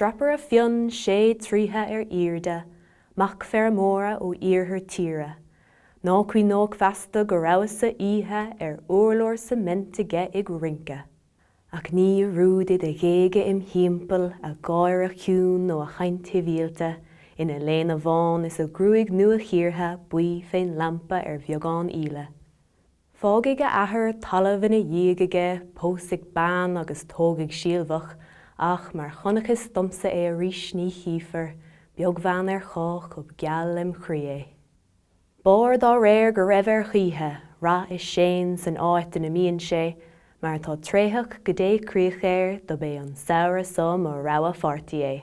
strapaire fionn sé troithe ar aoirde, mac feirmeora ó iarthar tíre. Ná cuimhneodh feasta go rabhas-sa oíche ar urlár cement aige ag rince. Ach ní dhearúd é do ghéaga im thimpeall, a gháire chiúin nó a chaint shibhialta, ina léine bhán is a ghruaig nua-chíortha buí fén lampa ar bheagán íle. Fágfaidh a athair talamh ina dhiaidh aige, pósfaidh bean agus tógfaidh síolbhach, ach mar chonacthas domsa é arís ní chífear, beagbhean ar chách, ob geal lem chroí é. B'fhearr dá réir go raibh air choíche, rath is séan san áit ina mbíonn sé, mar atá tréitheach go dté críoch air, dob é an samhradh so mo rogha pháirtí é.